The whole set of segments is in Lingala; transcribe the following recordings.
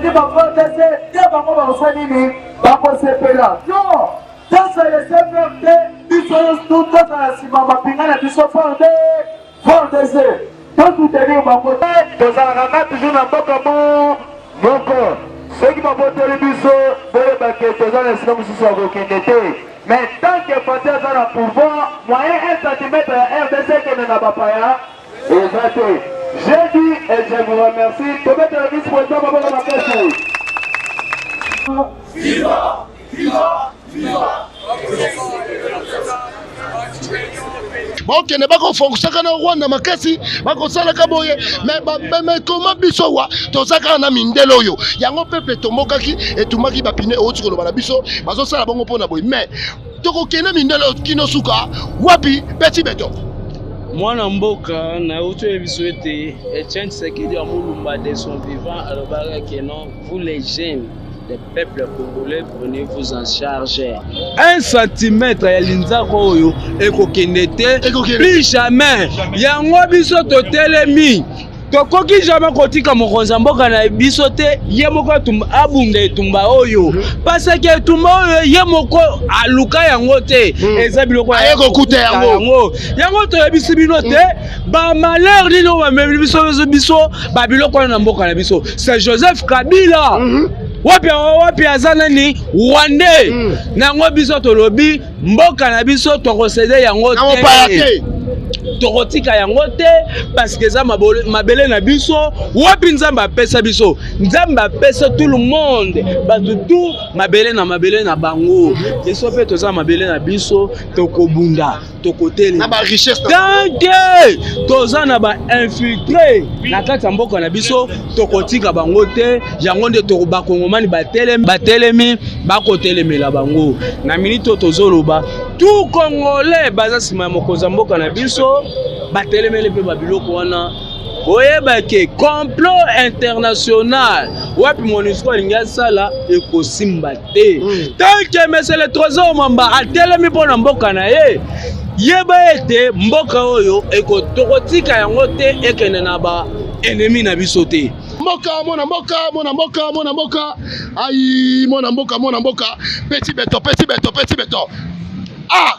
Tosoutenir ba FARDC te, bango bakosala nini? Bakosepela? Non, tosala faire te. Biso nyonso tozala nsima mapinga na biso FARDC, tosoutenir bango te. Tozalaka nga toujours na mboka mo moko. Soki babotoli biso, boyebake toza na esika mosusu ya kokende te. Mais tant que Fatshi aza na pouvoir, moyen 1 centimètre ya RDC ekende na bapaya eza te. J'ai dit et je vous remercie. Tobetela vice président maboko makasi. Viva! Viva! Viva! Bakokende, bakofokusaka na Rwanda makasi, bakosalaka boye. Me koma biso wa toza kaka na mindele oyo. Yango peuple etombokaki, etumbaki bapine. Outi koloba na biso, bazosala bongo mpona boye. Mais tokokende mindele oyo kino suka wapi, petit beto? Mwana mboka, nauti oyebi biso ete Etienne Tshisekedi ya Mulumba, de son vivant, alobaka ke non, vous les jeunes le peuple congolais, prenez-vous en charge. 1 centimètre ya linzaka oyo ekokende te, plus jamais. Yango biso totelemi, tokoki jamais kotika mokonzi ya mboka na biso te ye moko abunda etumba oyo, parce que etumba oyo ye moko aluka yango te. Eza biloko aye kokuta yango. Yango, yango toyebisi bino te. Bamalheur nini oyo bamemi biso, biso babiloko wana na mboka na biso? C'est Joseph Kabila. Wapi wapi aza nani? Rwandais. Nango biso tolobi mboka na biso tokocéder yango na mopaya te. Tokotika yango te, parce que eza mabele na biso. Wapi Nzambe apesa biso? Nzambe apesa tout le monde, bato tout mabele na mabele na bango. Biso mpe toza mabele na biso, tokobunda, tokotelema na barichesse. Tant que toza na bainfiltré na kati ya mboka na biso, tokotika bango te. Yango nde bakongomani batelemi, batelemi, bakotelemela bango. Na miniti oyo tozoloba, tout Congolais baza nsima ya mokonzi ya mboka na biso, batelemeli mpe babiloko wana. Boyeba ke complot international wapi MONUSCO alingi asala ekosimba te. Tant que monsieur le Trésor Mwamba atelemi mpo na mboka na ye, yeba ete mboka oyo tokotika yango te ekende na ba ennemi na biso te. Mboka, mwana mboka, mwana mboka, mwana mboka, ai, mwana mboka, mwana mboka, petit beto, petit beto, petit beto. Ah,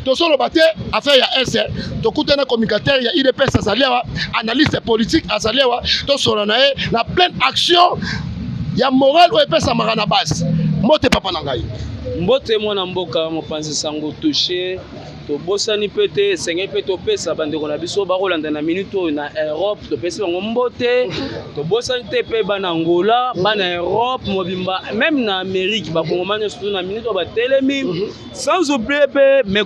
tozoloba te affaire ya est. Tokutana communicateur ya UDPS azali awa, analyste politique azali awa. Tosola na ye na pleine action ya morale oyo epesamaka na base. Mbote, papa na ngai. Mbote, mwana mboka mopanzi sango touche. Tobosani mpe te, esengeli mpe topesa bandeko na biso bakolanda na minute oyo na Europe, topesi bango mbote. Tobosani te mpe bana Angola, bana Europe mobimba, même na Amérique, bakongomani nyonso na minute oyo batelemi. Sans oublier mpe mes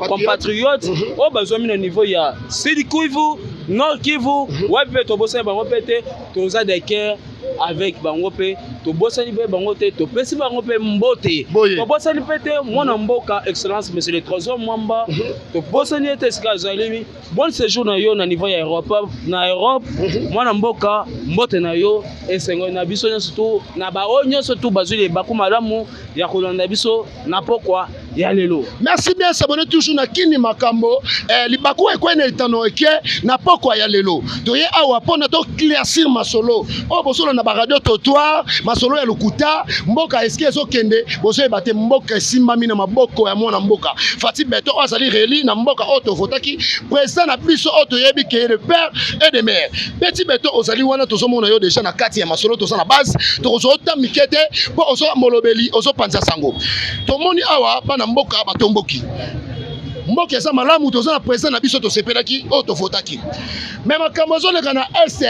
compatriotes oyo bazwami na niveau ya Sud Kivu, Nord Kivu, wapi mpe tobosani bango mpe te. Toza de cœur avec bango mpe tobosani mpe bango te, topesi bango mpe mbote. Tobosani mpe te mwana mboka, excellence monsieur le Trésor Mwamba, tobosani ete esika azali. Bon séjour na yo na niveau ya Europe, na Europe, mwana mboka. Mbote na yo, esengo na biso nyonso tu na baoyo nyonso tu bazwi libaku malamu ya kolanda biso na pokwa ya lelo. Merci bien, s'abonner toujours na Kini Makambo. Libaku ekwei na etano eke na pokwa ya lelo. Toye awa mpona toéclaircir masolo oyo bosolo na baradio trottoir, masolo ya lokuta. Mboka eske ezokende, bozoyeba te. Mboka esimbami na maboko ya mwana mboka Fatshi Béton, oyo azali réélu na mboka, oyo tovotaki président na biso, oyo toyebi ke le père et de mère. Petit Béton, ozali wana, tozomona yo déjà na kati ya masolo. Toza na base, tokozwa ota mike te mpo ozo molobeli, ozopanza sango. Tomoni awa bana mboka batomboki. Mboka eza malamu, toza na président na biso tosepelaki, oyo tovotaki. Mais makambo ezoleka na est,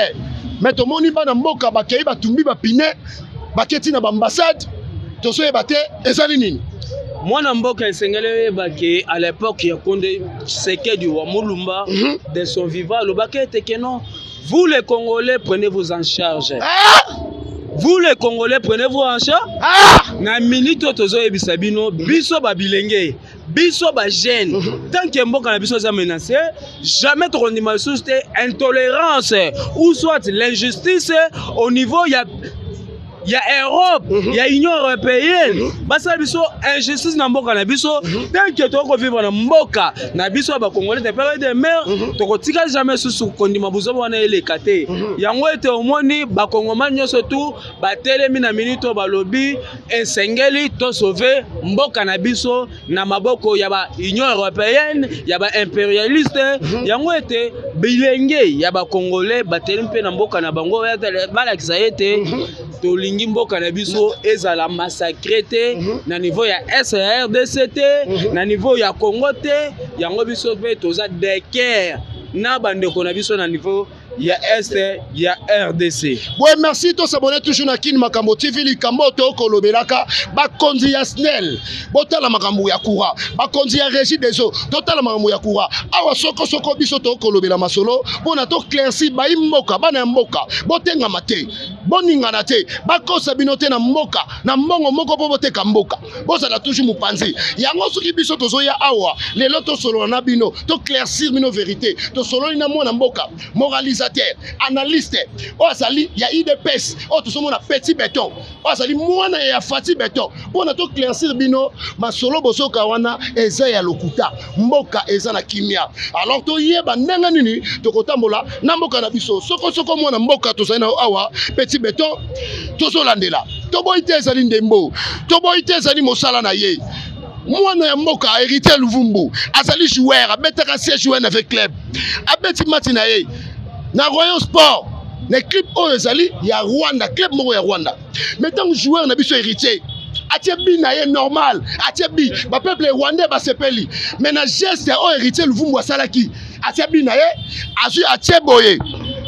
mais tomoni bana mboka bakei, batumbi bapine, baketi na baambassade. Tozoyeba te ezali nini. Mwana mboka, esengeli oyeba ke à l'époque ya Konde Tshisekedi wa Mulumba, de son vivant, alobaki ete ke non, vous les Congolais, prenez-vous en charge. Ah! Vous les Congolais, prenez-vous en charge. Ah! Na minute oyo tozoyebisa bino, biso babilenge, biso bajeune, tant que mboka na biso eza menacé, jamais tokondima lisusu te intolérance ou soit l'injustice au niveau ya Ya Europe, ya Union européenne, basala biso injustice na mboka na biso. Tant que tokovivre na mboka na biso ya Bacongolais de père et de mère, tokotika jamais susu kondima buzoba wana eleka te. Yango ete omoni Bakongomani nyonso tu batelemi na minute oyo, balobi esengeli tosauver mboka na biso na maboko ya ba Union européenne, ya baimpérialiste. Yango ete bilenge ya Bacongolais batelemi mpe na mboka na bango, balakisa ete tolingi mboka na biso ezala massacre te na niveau ya est ya RDC te, na niveau ya Congo te. Yango biso mpe toza derrière na bandeko na biso na niveau ya est ya RDC. Boye, merci. Tos'abonner toujours na Kini Makambo TV. Likambo tokolobelaka, bakonzi ya SNEL, botala makambo ya courant. Bakonzi ya Régie des eaux, totala makambo ya courant. Awa sokosoko biso tokolobela masolo mpona toéclaircir bayi mboka, bana ya mboka. Botengama te, boningana te, bakosa bino te na mboka na mbongo moko mpo boteka mboka. Bozala toujours mopanzi yango. Soki biso tozoya awa lelo, tosolola na bino, toéclaircir bino vérité. Tosololi na mwana mboka, moralisateur, analyste oyo azali ya UDPS, oyo tozomona Petit Beton, oyo azali mwana ya Fati Beton, mpona toéclaircir bino masolo bozoka wana eza ya lokuta. Mboka eza na kimia, alors toyeba ndenge nini tokotambola na mboka na biso. Sokosoko mwana mboka tozali na awa, Petit Beton, tozolandela. Toboyi te, ezali ndembo. Toboyi te, ezali mosala na ye. Mwana ya mboka Héritier Luvumbu azali joueur, abetaka sie joueur na V.Club, abeti match na ye na Royal Sport, na équipe oyo ezali ya Rwanda, club moko ya Rwanda. Mais ntango joueur na biso Héritier atie but na ye normal, atie but, bapeuple rwandais basepeli. Mais na geste oyo Héritier Luvumbu asalaki, atie but na ye, azwi, atie boye,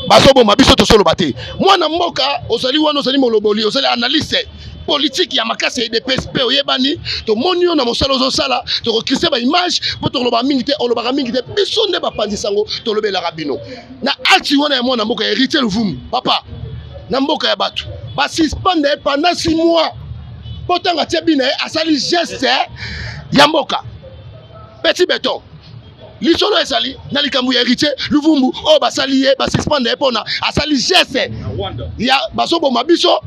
bazoboma biso, tosoloba te. Mwana mboka ozali wana, ozali moloboli, ozali analyste politique ya makasi ya UDPS mpe oyebani. Tomoni yo na mosala ozosala. Tokokrise baimage mpo tokoloba mingi te, olobaka mingi te. Biso nde bapanzisa yango, tolobelaka bino na acte wana ya mwana mboka Héritier Luvumbu. Papa, na mboka ya bato basuspendre ye pendant 6 mois mpo ntango atie but na ye, asali geste ya mboka. Petit Beton, lisolo ezali na likambo ya Héritier Luvumbu oyo basali ye, basuspendre ye mpona asali geste ya bazoboma biso.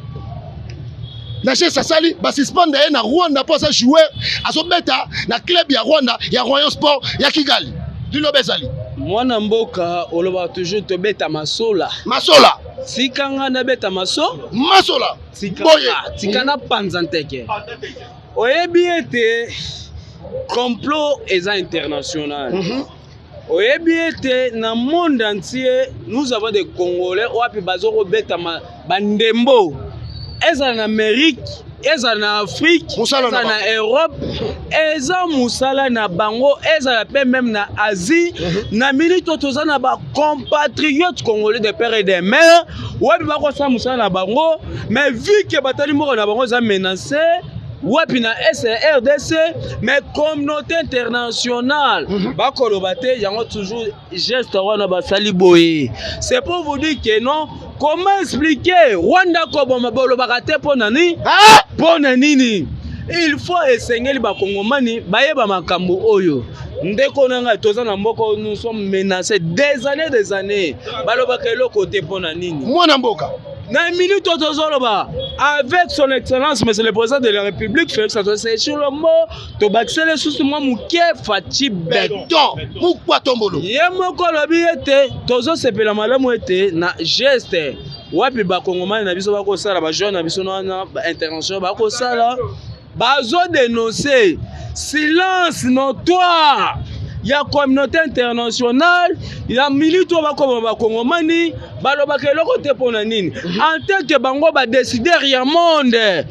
Na geste asali, basuspendre ye na Rwanda mpo aza joueur, azobeta na club ya Rwanda, ya Royal Sport ya Kigali. Liloba ezali. Mwana mboka, olobaka toujours tobeta masola. Masola. Tika nga nabeta maso. Masola. Tika. Boye. Tika napanza nteke. Oyebi ete complot eza international. Oyebi ete na monde entier nous avons des Congolais wapi bazokobeta bandembo, ezala na Amérique, ezala na Afrique, Mosala na ezala na Europe, eza mosala na bango, ezala mpe même na Asie. Na minute oyo toza na bacompatriote congolais de père et de mère wapi bakosala mosala na bango. Mais vu que batali mboka na bango eza menacé wapi na SRDC, mais communauté internationale bakoloba te. Yango toujours geste wana basali boye, c'est pour vous dire que non, comment expliquer Rwanda koboma, bolobaka te mpo na nini? Ah! Mpo na nini? Il faut, esengeli Bakongomani bayeba makambo oyo. Ndeko na ngai, toza na mboka oyo, nous sommes menacés des années, des années, balobaka eloko te. Mpo na nini? Mwana mboka. Na minute oyo tozoloba, avec Son Excellence Monsieur le Président de la République Félix Antoine Tshilombo, tobakiseli lisusu mwa moke, Fatshi Beton. Beton mukwa tombolo. Ye moko alobi ete tozosepela malamu ete na geste wapi Bakongomani na biso bakosala, bajoueur na biso wana bainternational bakosala, bazodénonce silence notoire ya communauté internationale. Ya minute oyo bakoma Bakongomani balobaka eloko te. Mpo na nini? En tant que bango badécideur ya monde,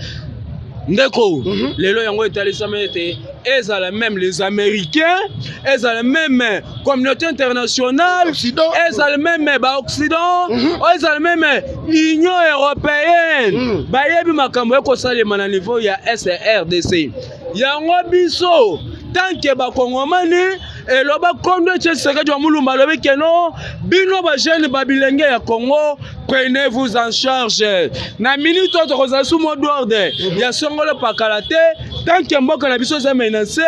ndeko, lelo yango etalisama ete ezala même les Américains, ezala même communauté internationale, Occident. Ezala même baoccident, oyo ezala même Union européenne, bayebi makambo ekosalema na niveau ya SRDC. Yango biso tant que Bakongomani, eloba kondo Tshisekedi wa Mulumba, alobi que non, bino bajeune, babilenge ya Congo, prenez-vous en charge. Na minute oyo tokozala su mot d'ordre ya songolo pakala te. Tant que mboka na biso eza menace,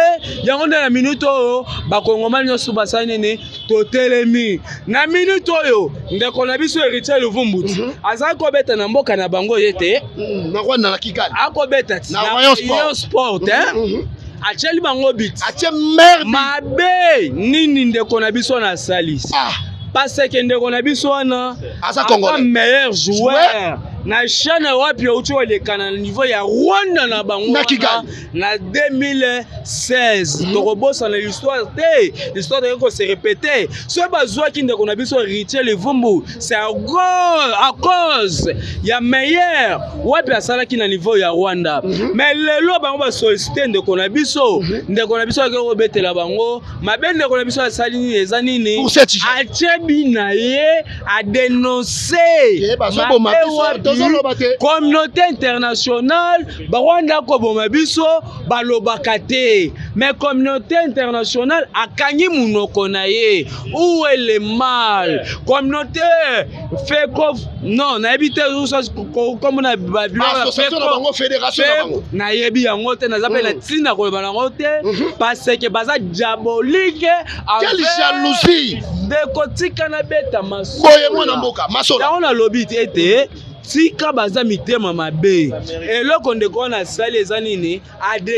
yango nde na minute oyo bakongomani nyonso basali nini? Totelemi na minute oyo. Ndeko na biso Héritier Luvumbuti azali kobeta na mboka na bango ye te. Na Rwanda, na Kigali. Akobeta ti na na Rayon Sport. Rayon Sport te. Atieli bango but. Atie merde. Mabe nini ndeko na biso wana asalisi? Ah. Parce que ndeko na biso wana Aza Congolais. Meilleur joueur na chaîne wapi outi koleka na niveau ya Rwanda na bango Na wana, Kigali. Na 2016. Tokobosana l'histoire te, l'histoire tokoki kose répéter. Soki bazwaki ndeko na biso Héritier Luvumbu, c'est à cause ya meilleur wapi asalaki na niveau ya Rwanda. Mais lelo bango basollicite ndeko na biso, ndeko na biso akoki kobetela bango. Mabe ndeko na biso asali nini? Eza nini? Pour cette jeune. Atie but na ye, adénonce Eh, bazoboma mabe biso, wapi tozoloba te. Communauté internationale, Barwanda koboma biso, balobaka te, mais communauté internationale akangi munoko na ye. Où est le mal? Communauté feko, non, nayebi te kombo na Association na bango, fédération na bango. Nayebi yango te, naza mpe na ntina koloba nango te, parce que baza diabolique. Quelle jalousie! Ndeko, tika nabeta masolo. Boye, mwana mboka, masola. Yango nalobi te ete tika baza mitema mabe. Eloko ndeko wana asali eza nini?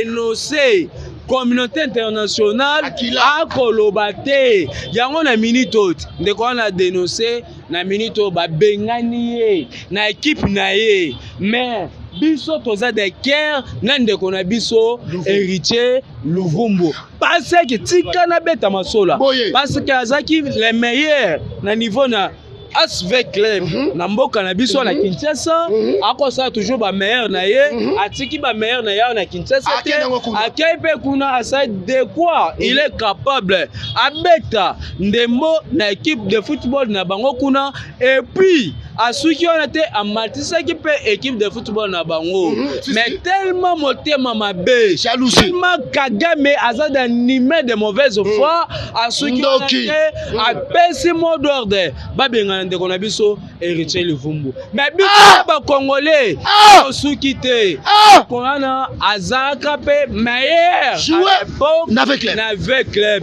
Adénonce communauté internationale. Akila. Akoloba te. Yango na minute oyo ndeko wana adénonce, na minute oyo babengani ye na équipe na ye. Mais biso toza de cœur na ndeko na biso Héritier Luvumbu, parce que tika nabeta masola. Boye. Parce que azalaki le meilleur na niveau na ASV Club na mboka na biso na Kinshasa. Akosala toujours bameilleur na ye. Atiki bameilleur na ye awa na Kinshasa te. Akende yango kuna. Akei mpe kuna, asali de quoi il est capable, abeta ndembo na équipe de football na bango kuna. Et puis asuki wana te, amatisaki mpe équipe de football na bango. Si, Mais si. tellement motema mabe, Jalousie. tellement Kagame aza d'animé de mauvaise foi, asuki wana Ndoki. te, apesi mot d'ordre, babengana ndeko na biso Héritier Luvumbu. Mais biso Ah! bacongolais Ah! tosuki te. Ah! Wana azalaka mpe meilleur Joueur à l'époque na V Club. Na V Club.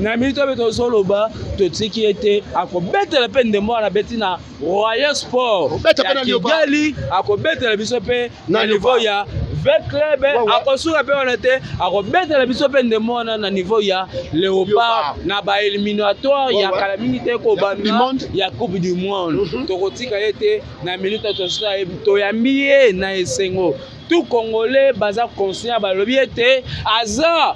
Na minute oyo tozoloba, totiki ye te. Akobetela mpe ndembo wana abeti na Royal Sport Kobeta mpe ya na Léopard. Kigali, akobetela biso mpe Na na niveau Léopard. ya V Club. Akosuka mpe wana te, akobetela biso mpe ndembo wana na niveau ya Léopard Léopard. na baéliminatoire ya kala mingi te Ya Coupe du kobanda Monde. ya Coupe du Monde. Tokotika ye te. Na minute tosuka, toyambi ye na esengo. Tout Congolais baza conscient, balobi ete aza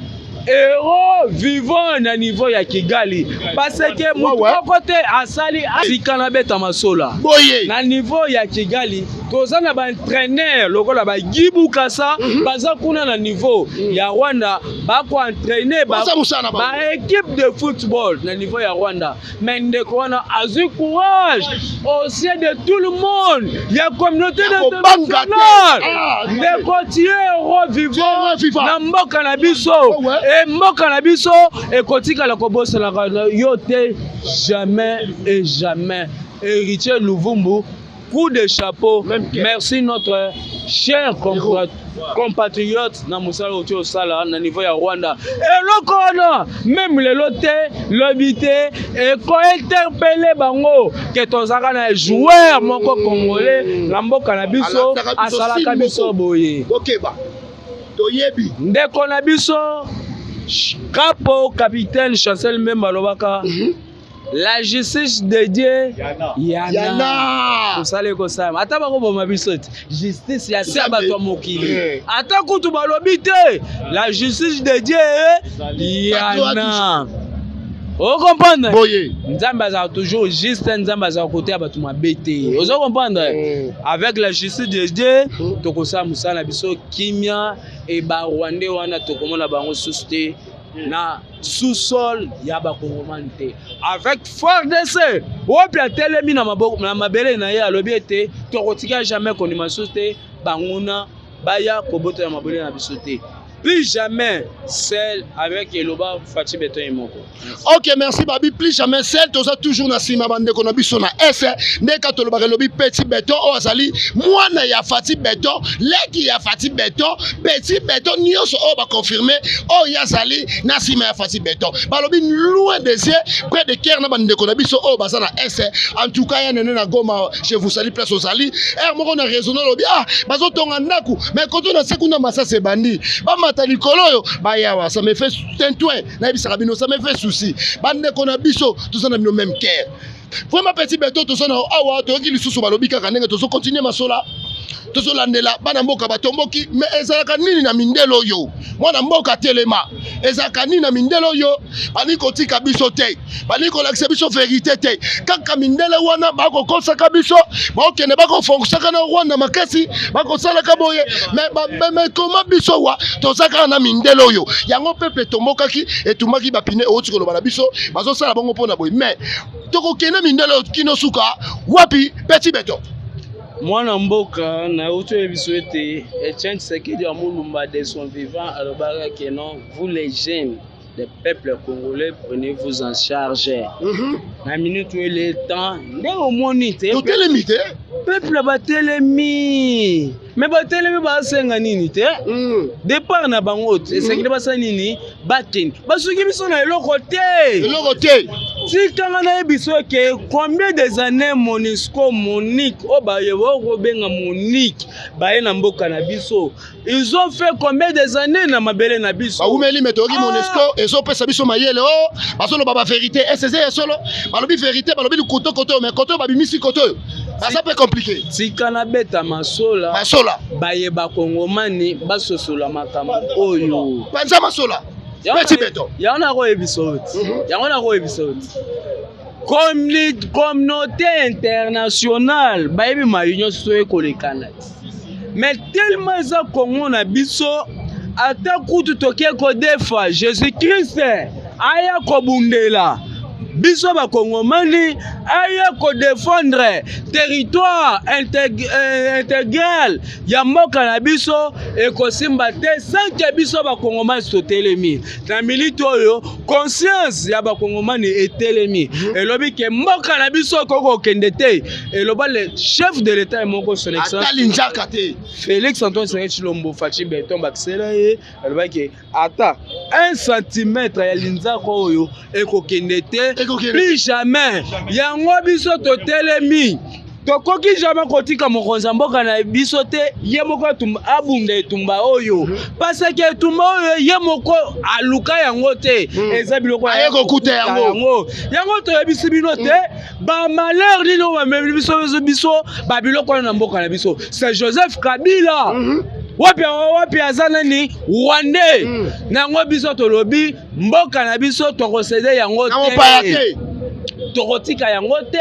héros vivant na niveau ya Kigali, parce que motu moko te asali. Tika nabeta masola. Boye. Na niveau ya Kigali, toza na baentraîneur lokola baGuy Bukasa. Baza kuna na niveau ya Rwanda, bakoentraîne Baza mosala na bango. baéquipe de football na niveau ya Rwanda. Mais ndeko wana azwi courage au sein de tout le monde ya communauté Ya kobanga te. internationale. Ah, Ndeko, tu es héros vivant Héros vivant. na mboka na biso. E mboka na biso ekotikala kobosanaka na yo te, jamais et jamais. Héritier Luvumbu, coup de chapeau. Même cœur. Merci, notre cher compatriote, na mosala oyo osala na niveau ya Rwanda. Eloko wana, même lelo te, lobi te, ekointerpeller bango ke tozalaka na joueur moko congolais na mboka na biso. Alataka biso Asalaka signe biso moko. boye. Bokeba, toyebi. Ndeko na biso Kapo, capitaine Chancel Mbemba alobaka: "La justice de Dieu yana." Yana. Kosala ekosalama, ata bakoboma biso te, justice ya se ya bato ya mokili. Ata kutu balobi te, la justice de Dieu yana. Ocomprendre? Boye. Nzambe azalaka toujours juste, Nzambe azalaka kote ya bato mabe te. Ozo comprendre? Avec la justice de Dieu, tokosala mosala na biso kimia. E Barwandais wana, tokomona bango susu te na sous-sol ya bakongomani te, avec FARDC oyo atelemi na maboko na mabele na ye. Alobi ete tokotika jamais kondima susu te banguna baya kobotela mabele na biso te. Plus jamais seul avec eloba Fatshi Beton ye moko. Ok, merci babi. Plus jamais seul, toza toujours na nsima bandeko na biso na S. Ndeka tolobaka elobi Petit Beton oyo azali mwana ya Fatshi Beton, leki ya Fatshi Beton, Petit Beton nyonso oyo baconfirme oyo ye azali na nsima ya Fatshi Beton. Balobi loin des yeux, près de cœur na bandeko na biso oyo baza na S. En tout cas ya nene na Goma, je vous salue place ozali. Heure moko na raisonne olobi ah bazotonga ndako mais koto na se kuna masasi ebandi bamata likolo oyo bayawa, ça me fait tintouin, nayebisaka bino, ça me fait souci. Bandeko na biso, toza na bino même cœur. Vraiment, Petit Beto, toza na awa, toyoki lisusu balobi kaka ndenge tozocontinue masola, tozolandela bana mboka batomboki. Mais ezalaka nini na mindele oyo? Mwana mboka telema, ezalaka nini na mindele oyo? Balingi kotika biso te, balingi kolakisa biso vérité te. Kaka mindele wana bakokosaka biso, bakokende bakofonkisaka na Rwanda makasi, bakosalaka boye. Mais koma biso wa toza kaka na mindele oyo. Yango peuple etombokaki, etumbaki bapine. Outi koloba na biso bazosala bongo mpona boye, mais tokokende mindele oyo kino suka wapi, Petit Beton? Mwana mboka, nauti oyebi biso ete Etienne Tshisekedi wa Mulumba, de son vivant, alobaka ke non, vous les jeunes des peuples congolais, prenez-vous en charge. Na minute oyo, il est temps. Ndenge omoni te, Totelemi te. Peuple batelemi, mais batelemi, basenga nini te? Départ na bango te, esengeli basala nini? Bakende, basuki biso na eloko te. Eloko te. Tikanga nayebi biso ke combien des années MONUSCO, MONUC, oyo baye okobenga MONUC, baye na mboka na biso, ils ont fait combien des années na mabele na biso? Baumeli, mais toyoki Ah. MONUSCO ezopesa biso mayele o bazoloba bavérité ss ya solo, balobi vérité, balobi likuto kote oyo, mais kote oyo babimisi, kote oyo baza mpe compliqué. Tika nabeta masola. Masola. Baye bakongomani basosola makambo oyo. Panza masola, Petit Beton. Yango nakoyebisa oyo ti, yango nakoyebisa oyo ti, communauté internationale bayebi mayo nyonso so ekolekana ti, mais tellement eza Kongo na biso, ata kutu toke kodefa Jésus Christ aya kobundela biso bakongomani, aya kodefendre territoire intégral ya mboka na biso, ekosimba te sans que biso bakongomani totelemi. Na minute oyo, conscience ya bakongomani etelemi, elobi ke mboka na biso ekoki kokende te. Eloba le chef de l'État ye moko, son excellence Atali nzaka te. Félix Antoine Tshisekedi Tshilombo Fatshi Beton, bakisela ye, alobaki ata 1 centimètre ya linzaka oyo ekokende te. Ekokende. Plus jamais. Yango biso totelemi, tokoki jamais kotika mokonzi ya mboka na biso te ye moko abunda etumba oyo, parce que etumba oyo ye moko aluka yango te. Eza biloko Aye kokuta yango. Yango, yango toyebisi bino te bamalheur nini oyo bamemi biso, biso babiloko wana na mboka na biso. C'est Joseph Kabila. Wapi, wapi aza nani? Rwandais. Nango biso tolobi mboka na biso tokocéder yango Na mopaya te. Tokotika yango te,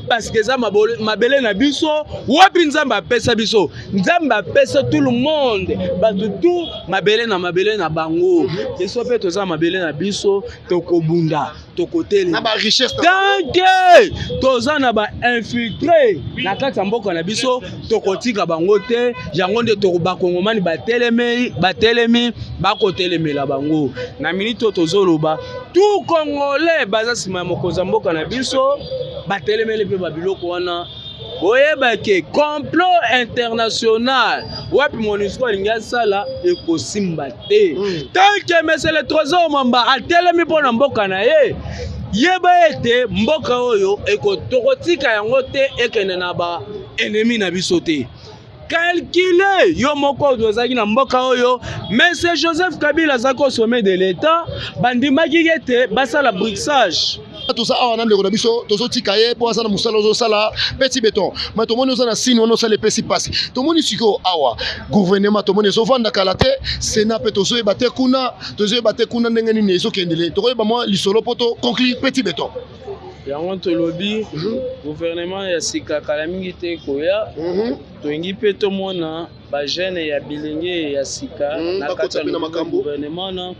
parce que eza mabele na biso. Wapi Nzambe apesa biso? Nzambe apesa tout le monde, bato tout mabele na mabele na bango. Biso mpe toza mabele na biso, tokobunda, Na tokotelema. Barichesse. Tant que toza na bainfiltré na kati ya mboka na biso, tokotika bango te. Yango nde bakongomani batelemi, batelemi, bakotelemela bango. Na minute oyo tozoloba, tout Congolais baza nsima ya mokonzi ya mboka na biso, batelemeli mpe babiloko wana. Boyeba ke complot international wapi MONUSCO alingi asala ekosimba te. Tant que monsieur le Trésor Mamba atelemi mpo na mboka na ye, yeba ete mboka oyo tokotika yango te ekende na ba ennemi na biso te. Calcule yo moko, ozalaki na mboka oyo monsieur Joseph Kabila azalaki au sommet de l'État, bandimaki ete basala brixage. Toza awa na ndeko na biso, tozotika ye mpo aza na mosala ozosala. Petit Beton, mais tomoni oza na sini wana, osala epesi mpasi. Tomoni sikoyo awa gouvernement, tomoni ezovanda kala te, Sénat mpe tozoyeba te kuna, tozoyeba te kuna ndenge nini ezokendele. Tokoyeba mwa lisolo mpo to conclure, Petit Beton. Yango tolobi gouvernement ya sika kala mingi te ekoya. Tolingi mpe tomona bajeune ya bilenge ya sika na kati bakota ya mpe na makambo. gouvernement na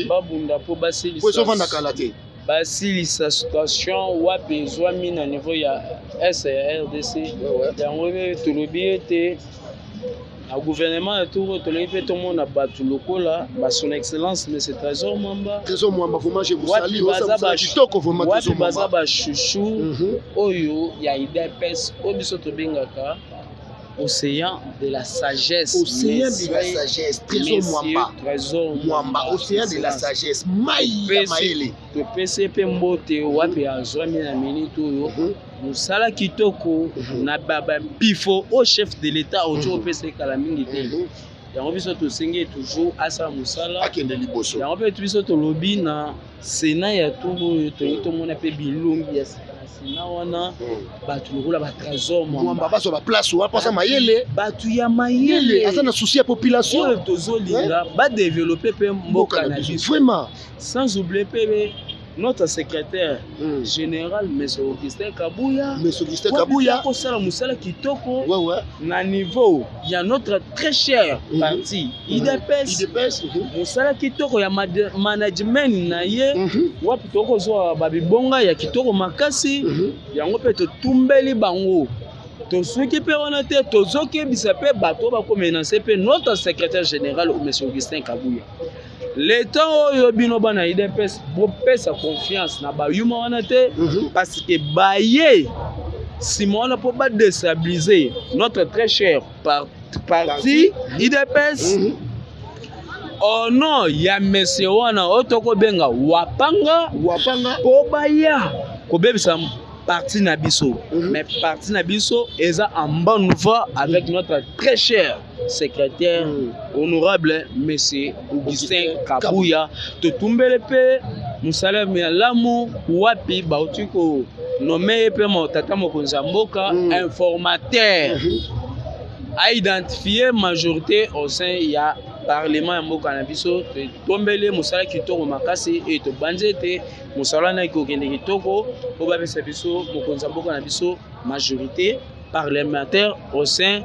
babunda mpo Po ezovanda kala te. Basilisa situation wapi ezwami na niveau ya est ya RDC. Yango mpe tolobi ete Na gouvernement ya tour oyo tolingi mpe tomona bato lokola ba son excellence monsieur Trésor Mwamba. Trésor Mwamba, vraiment je vous Wapi salue. baza Osa ba mosala kitoko vraiment wapi Trésor baza Mwamba. ba chouchou oyo ya UDPS oyo biso tobengaka océan de la sagesse. Océan de la Monsieur sagesse, Trésor Monsieur Mwamba. Trésor Mwamba, océan de la excellence. sagesse, mai ya mayele. Topesi ye mpe mbote wapi azwami na minute oyo. Mosala kitoko na bampifo oyo chef de l'état oti opesa ekala mingi te. Yango biso tosengi ye toujours asala mosala, akende liboso. Yango mpe biso tolobi na sénat ya tour oyo tolingi tomona mpe bilongi ya sika na sénat wana, bato lokola batrésor Mwamba Mwamba, bazwa baplace wana mposa mayele. Bato ya mayele mayele aza na souci ya population oyo tozolinga badévelopper mpe mboka na biso. Sans oublier mpe notre secrétaire général, monsieur Augustin Kabuya. Monsieur Augustin Kabuya. Kosala mosala kitoko na niveau ya notre très cher parti UDPS. UDPS. Mosala kitoko ya management na ye, wapi tokozwa babibonga ya kitoko makasi. Yango mpe totumbeli bango. Tosuki mpe wana te, tozokebisa mpe bato oyo bakomenacer mpe notre secrétaire général, monsieur Augustin Kabuya. Leta oyo, bino bana UDPS, bopesa confiance na bayuma wana te, parce que baye nsima wana mpo badéstabiliser notre très cher parti UDPS au nom ya monsieur wana oyo tokobenga Wapanga, Wapanga, mpo baya kobebisa parti na biso. Mais parti na biso eza en bonne voie avec notre très cher secrétaire, honorable monsieur Augustin Kabuya. Totumbele mpe mosala malamu wapi bauti konommer ye mpe tata mokonzi ya mboka informateur, aidentifie majorité au sein ya parlement ya mboka na biso. Totombeli mosala kitoko makasi e tobandi ete mosala wana ekokende kitoko mpo bapesa biso, mokonzi ya mboka na biso, majorité parlementaire au sein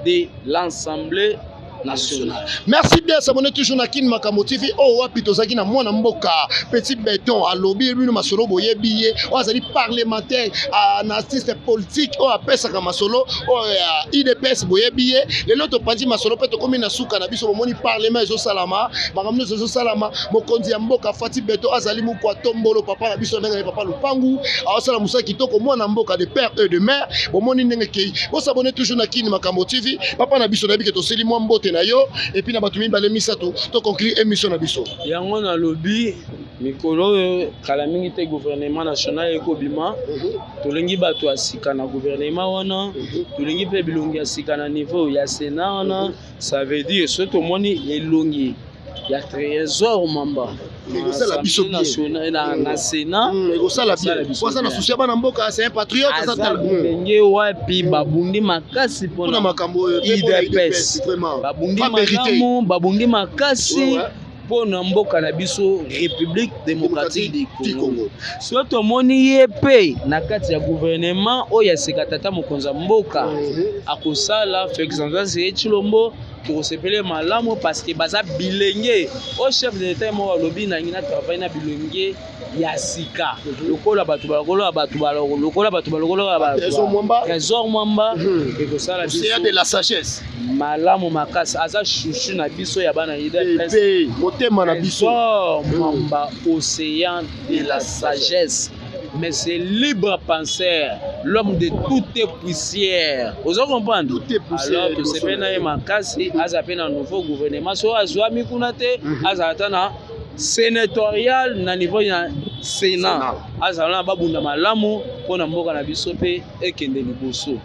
de l'Assemblée nationale. Merci bien, s'abonner toujours na Kin Makambo TV. Oyo wapi tozalaki na mwana mboka Petit Beton, alobi bino masolo, boyebi ye, oyo azali parlementaire na artiste politique oyo apesaka masolo oyo ya UDPS, boyebi ye. Lelo topanzi masolo mpe tokomi na suka na biso. Bomoni parlement ezosalama, makambo nyonso ezosalama. Mokonzi ya mboka Fati Beton azali mokwa tombolo, papa na biso ndenge papa Lupangu aosala mosala kitoko, mwana mboka de père et de mère. Bomoni ndenge kei. Bos'abonner toujours na Kin Makambo TV. Papa na biso, nayebi ke toseli mwa mbote na yo et puis na bato mibale misato, toconclure émission na biso. Yango nalobi, mikolo oyo kala mingi te gouvernement national ekobima. Tolingi bato ya sika na gouvernement wana, tolingi mpe bilongi ya sika na niveau ya sénat wana. Ça veut dire soki tomoni elongi ya Trésor Mwamba ekosala biso bien na sénat. Ekosala bien po aza na souci ya bana mboka, c'est un patriote. Aza ndenge wapi babundi makasi mpona makambo oyo. UDPS, babundi malamu, babundi makasi mpona mboka na biso, République démocratique du Congo. So tomoni ye mpe na kati ya gouvernement oyo ya sika, tata mokonzi ya mboka akosala, Félix Antoine Tshilombo, tokosepele malamu parce que baza bilenge oyo chef de l'état moko alobi nangi na travail na bilenge ya sika, lokola bato lokola bato lokola bato lokola Trésor Mwamba. Ekosala biso de la sagesse. Malamu makasi. Aza chouchou na biso ya bana. Motema na biso. Mwamba, océan de la sagesse, mais c'est libre penseur, l'homme de toute poussière. Ozo comprendre? Toute poussière. Alors tosepeli na ye makasi. Aza mpe na nouveau gouvernement, so azwami kuna te, azala ata na sénatorial na niveau ya sénat, azala na babunda malamu mpona mboka na biso mpe ekende liboso.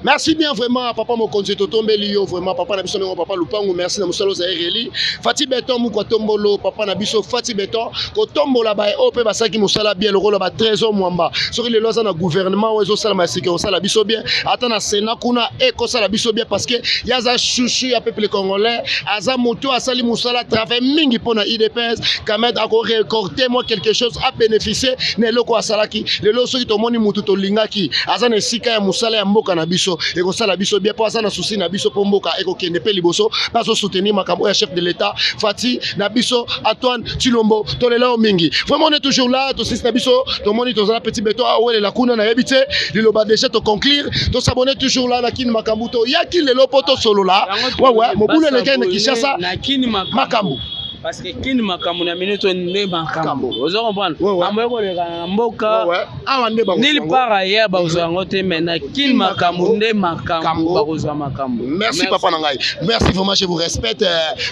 Merci bien vraiment, papa mokonzi, totombeli yo vraiment, papa na biso ndenge papa Lupangu. Merci na mosala ozali reli. Fati Beton moko atombolo papa na biso Fati Beton, kotombola baye oyo mpe basalaki mosala bien lokola batrésor Mwamba. Soki lelo aza na gouvernement oyo ezosalama ya sika, ekosala biso bien. Ata na sénat kuna ekosala biso bien, parce que ye aza chouchou ya peuple congolais, aza moto asali mosala, travail mingi mpo na UDPS. Quand même akorécolter mwa quelque chose, abénéficie na eloko asalaki. Lelo soki tomoni motu tolingaki aza na esika ya mosala ya mboka na biso. biso, ekosala biso bien, mpo aza na souci na biso, mpo mboka ekokende mpe liboso, mpe azosoutenir makambo oyo ya chef de l'État Fati na biso Antoine Tshilombo. Tolela yo mingi vraiment. On est toujours là, tosisi na biso, tomoni tozala petit beto awelela kuna, nayebi te liloba déjà toconclure. Tosabone toujours là na Kini Makambo. Toyaki lelo mpo tosolola wewe mobulu elekei na Kinshasa. Na Kini Makambo. Parce que Kini Makambo na minute oyo nde makambo. Ozo comprendre? Makambo ekolekana na mboka awa nde nil part ailleurs bakozwa yango te, mais na Kini Makambo nde makambo, bakozwa makambo. Merci, papa na ngai, merci vraiment, je vous respecte.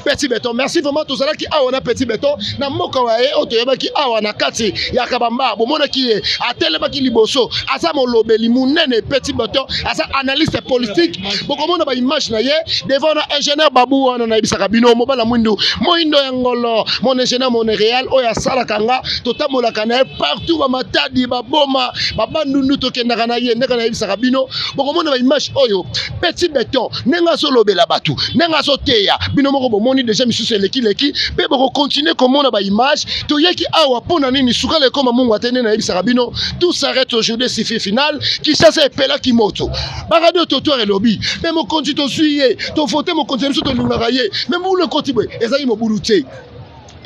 Petit Béton, merci vraiment. Tozalaki awa na Petit Béton na mboka wa ye oyo toyebaki awa na kati ya Kabamba. Bomonaki ye atelemaki liboso, aza molobeli monene. Petit Béton aza analyste politique. Bokomona baimage na ye devant na ingénieur Babu wana. Nayebisaka bino, mobala mwindu, moyindo ya ngolo, mon ingénieur, mon réal oyo asalaka nga, totambolaka na ye partout, bamatadi, baboma, babandundu, tokendaka na ye. Ndenge nayebisaka bino, bokomona baimage oyo Petit Béton ndenge azolobela bato, ndenge azoteya bino moko. Bomoni déjà misusu elekileki, mpe bokocontinuer komona baimage. Toyeki awa mpo na nini? Sukala ekoma mungu ate. Nde nayebisaka bino, tout s'arrête aujourd'hui, sifflet final. Kinshasa epelaki moto, baradio trottoir elobi me mokonzi tozwi ye, tovote mokonzi na biso, tolingaka ye, me mobulu ekoti boye. Ezalaki mobulu te,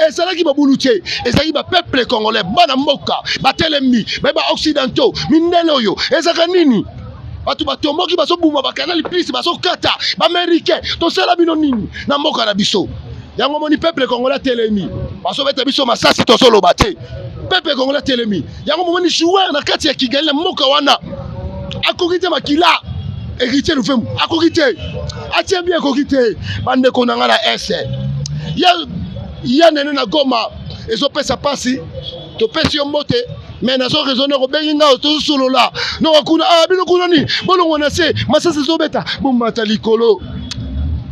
ezalaki mobulu te, ezalaki bapeuple congolais, bana mboka batelemi, baye baoccidentaux, mindele oyo ezalaka nini? Bato batomboki, bazobuma bacanal Plus, bazokata baaméricain. Tosala bino nini na mboka na biso? Yango moni peuple congolais atelemi, bazobeta biso masasi, tozoloba te. Peuple congolais atelemi. Yango momoni joueur na kati ya Kigali, na mboka wana, akoki te. Makila Héritier Lufemu akoki te, atie bien, ekoki te. Bandeko na nga na ese ya, ya nene na Goma, ezopesa mpasi. Topesi yo mbote, me nazo raisonner. Kobengi nga, tozosolola noko kuna. Ah, bino kuna nini? Bolongwa na se, masasi ezobeta, bomata likolo,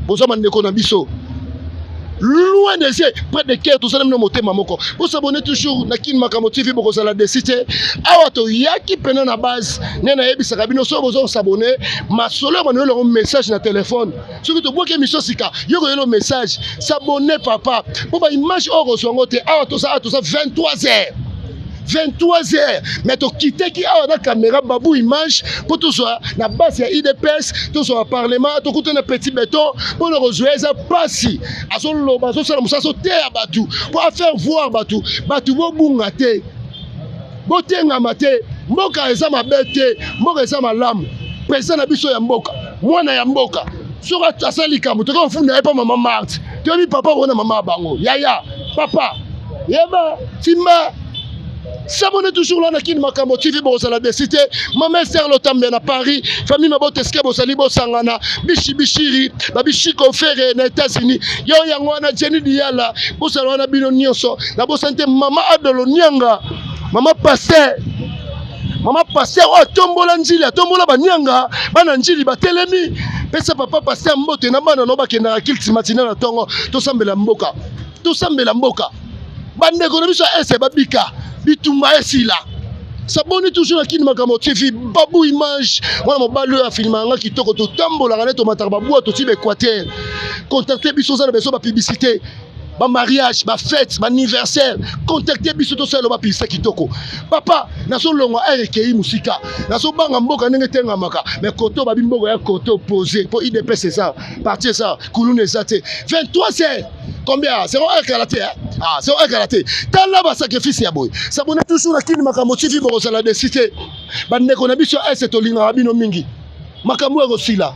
bozwa bandeko na biso. Loin des yeux, près de cœur, tozala bino motema moko. Bosabone toujours na Kini Makambo TV, bokozala déçus te. Awa toyaki pena na base. Nde nayebisaka bino, soki boza kosabone, masolo ya bano elongo, message na telefone. Soki tobwaki émission sika, yo koyelo message. S'abonne, papa, mpo baimage oyo kozwa yango te. Awa toza, awa toza 23 heures, 23 heures, mais tokiteki awa na caméra Babu Image mpo tozwa na base ya UDPS, tozwa parlement, tokuta na Petit Béton mpona kozwa. Eza mpasi, azoloba, azosala mosala, azoteya bato mpo afaire voir bato. Bato bobunga te, botengama te. Mboka eza mabe te, mboka eza malamu. Président na biso ya mboka, mwana ya mboka, soki asali likambo, tokoki kofunda ye mpo mama Marte. Toyebi papa bona mama ya bango. Yaya, papa, yeba timba. S'abonnez toujours là na Kini Makambo TV, bozala déçus te. Mama Esther Lotambe na Paris, famille Mabote, eske bozali bosangana, Bishi Bishiri, Babishiko Ferre na États-Unis. Yo yango wana Jenny Diala, bosala wana bino nyonso. Na bosante mama Adolo Nyanga, mama pasteur. Mama pasteur oyo atombola Njili, atombola banyanga, bana Njili batelemi. Pesa papa pasteur mbote na bana no bakendaka culte matinal na ntongo. Tosambela mboka, tosambela mboka. Bandeko na biso ya ese babika, bitumba esila. S'abonne toujours na Kini Makambo TV. Babu Image, mwana mobali oyo afilma yanga kitoko. Totambolaka nde, tomataka babwa, toti baéquateur. Contacte biso, oza na besoin bapublicité, bamariage, bafête, baanniversaire, contacte biso, tosala bapublicité kitoko. Papa, nazolongwa aire ekei mosika, nazobanga mboka ndenge etengamaka, mais koto babi mboka ya koto posé mpo UDPS eza parti, eza kuluna eza te. 23 heures combien? 0 heure kala te. Ah, 0 heure kala te. Tala basacrifice ya boye. S'abonne toujours na Kini Makambo TV, bokozala déçus te. Bandeko na biso ese, tolingaka bino mingi. Makambo ekosila.